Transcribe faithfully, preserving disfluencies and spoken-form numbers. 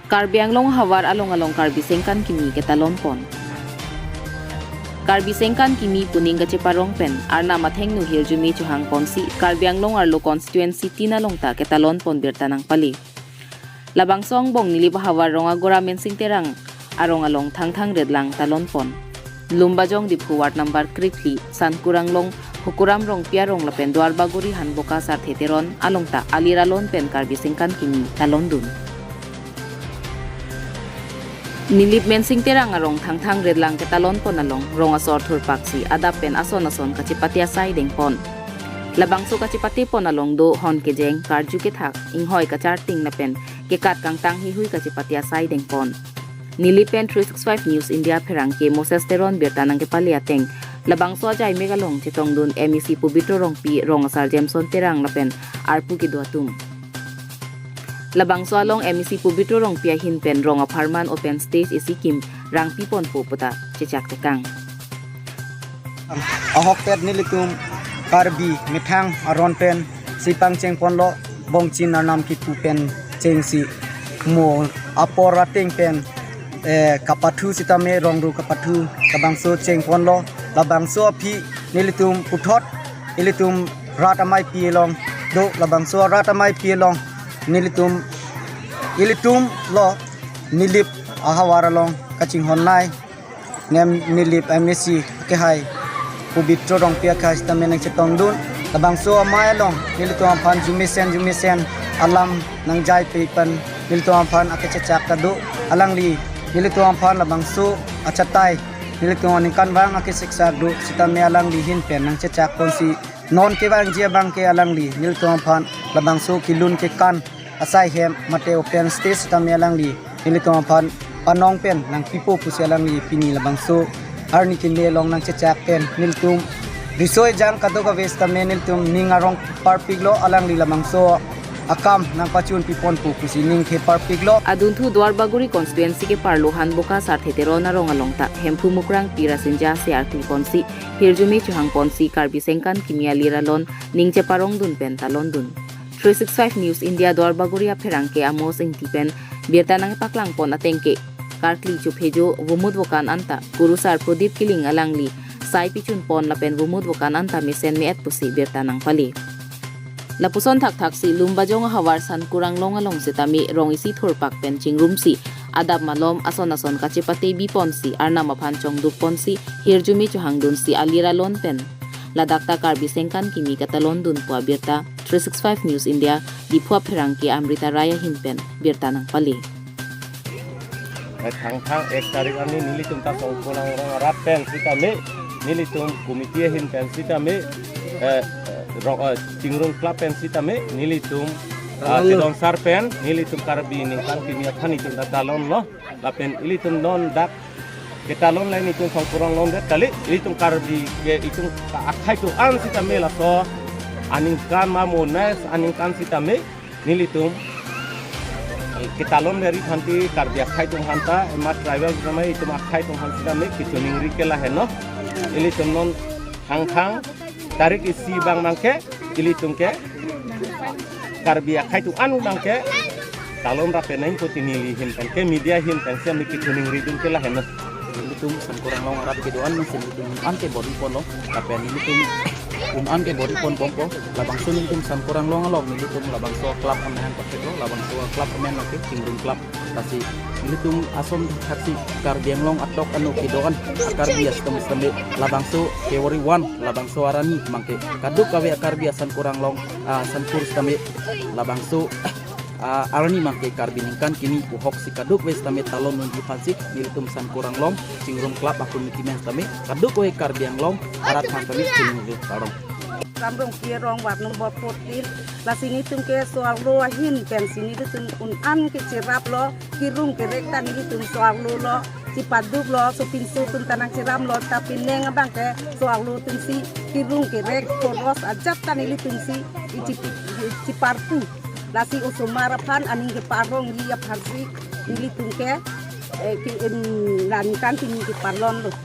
Karbi Anglong ahavar along along Karbi Sengkan Kimi ketalon pon. Karbi Sengkan Kimi pu ning kacheparong pen Arnam athengno hirjume chohang ponsi Karbi Anglong arlo constituency tin along ta ketalon pon birta nangpale. Labangso angbong Nilip ahavar Rong Agora Mensing Terang arong along Thangthang Redlang talon pon. Lumbajong Diphu ward number krephli Sankur Anglong, Hukuram Rongpi arong lapen Duarbagori Hanboka Sarthe Teron along ta alir alon pen Karbi Sengkan Kimi talon dun. Nilip Mensing Terang arong Thangthang Redlang ketalon pon along rong asor thurpaksi adap pen ason ason kachepate asai dengpon. Labangso kachepate pon along do hon kejeng, karju kethak, inghoi kacharting lapen kekat kangtang heihui kachepate asai dengpon. Nilip pen three six five News India pherangke Moses Teron birta nangkepale ateng, labangso ajaimek along chetongdun M A C Pobitro Rongpi, rong asar Jameson Terang lapen arpu kedo atum. Labangso along M A C Pobitro Rongpi ahin pen rong apharman open stage isi kim rangpi ponpo puta chechak tekang. Ahokpet nelitum Karbi methang aron pen si pangcheng ponlo, bongchin arnam kipu pen chengsi mo apor ateng pen, eh, kapathu sitame rong ru kapathu labangso cheng ponlo. Labangso aphi nelitum puthot ilitum rat ameipi along do, labangso rat ameipi along nelitum, ilitum lo Nilip ahavar along kachinghon nai nem Nilip M A C kehai Pobitro Rongpi akhai sitame nangchetongdun. Labangso amei along nelitum aphan jumesen jumesen alam nangjai pe pen nelitum aphan akechechak ta do. Alangli nelitum aphan labangso achatai nelitum aningkanvang akesiksak do sitame alangli ahin pen nangchechak ponsi non kevangji abangke alangli nelitum aphan labangso kelun kekan asai hem mate open stage sitame alangli nelitum aphan panong pen nangpipo pusi alangli pini labangso arni keme along nangchechak pen nelitum riso ejang kadokave sitame nelitum ning arong parpiklo, alangli labangso akam nangpachun piponpo pusi ning the parpiklo. Adunthu Duarbagori constituency keparlo Hanboka Sarthe Teron arong along ta Hemphu Mukrang Pi Rasinja se arti ponsi hirjume chohang ponsi Karbi Sengkan Kimi alir alon ning cheparongdun pen talondun. Three six five News India Duarbagori apherangke Amos Ingti pen birta nangpaklang pon ateng ke karkli chuphejo vomut vokan anta kurusar Prodip Killing alangli sai pichun pon lapen vomut vokan anta mesen me-et pusi birta nangpale. Lapuson thakthaksi Lumbajong ahavar Sankur Anglong along sitame rong isi thurpak pen chingrumsi adap malom ason ason kachepate bi ponsi arnam aphan chongduk ponsi hirjume chohangdunsi alir alon pen ladak ta Karbi Sengkan Kimi ketalondun pu abirta three six five News India Diphu apherangke Amrita Rai ahin pen birta nangpale. Eh, Thangthang ek tarik arni nelitum ta Sankur Anglong arat pen sitame, nelitum committee ahin pen sitame, eh, rong, eh, Chingrung Club pen sitame, nelitum, ah, Talon lo. Chedon sar pen, nelitum Karbi Ningkan Kimi aphan itum ta talonlo. Lapen ilitum non dak ketalon le nelitum Sankur Anglong det kali, ilitum Karbi ke itum akhei atum an sitame laso aningkan ma mones aningkan sitame nelitum ketalon beri phanti Karbi akhei atum aphan ta, ema tribal sitame itum akhei atum aphan sitame kechiningri ke lahenlo. Ilitum non Thangthang tarik isi abang abangke ilitum ke Karbi akhei atum an abangke talon rap penang pu neli ahin pen ke media ahin pen sitame kechiningridun ke lahenlo. Ilitum Sankur Anglong arat kedo-an nangsi ilitum un-an ke bor-i ponlo, lapen ilitum un-an ke bor-i pon bompo, labangso nelitum Sankur Anglong along nelitum labangso club amen patheklo, labangso club amen lake Chingrung Club. Lasi nelitum ason thaksi Karbi Anglong atok ano kedo-an a-Karbi asitame sitame labangso February one labangso arni abangke kadokave a-Karbi a-Sankur Anglong, ah, Sankur sitame labangso ah, arni abangke Karbi Ningkan Kimi pu ahoksi kadokave sitame talon nunji aphansi nelitum Sankur Anglong Chingrung Club a-committee men sitame kadokave Karbi Anglong arat aphan sitame chiningri parong. Ramrong Pierong ward number fourteen. Lasi nelitum ke so-arlo ahin pensi nelitum un-an ke cheraplo, kerung kerek ta nelitum so-arlo lo, chepaduklo, sopinso atum ta nangcheraplo, ta penang abangke so-arlo atumsi kerung kerek, koros ajat ta nelitumsi ichi-, cheparpu. Lasi osomar aphan aning keparongji aphansi nelitum ke, eh, ke, em, la Ningkan Kimi keparlonlo.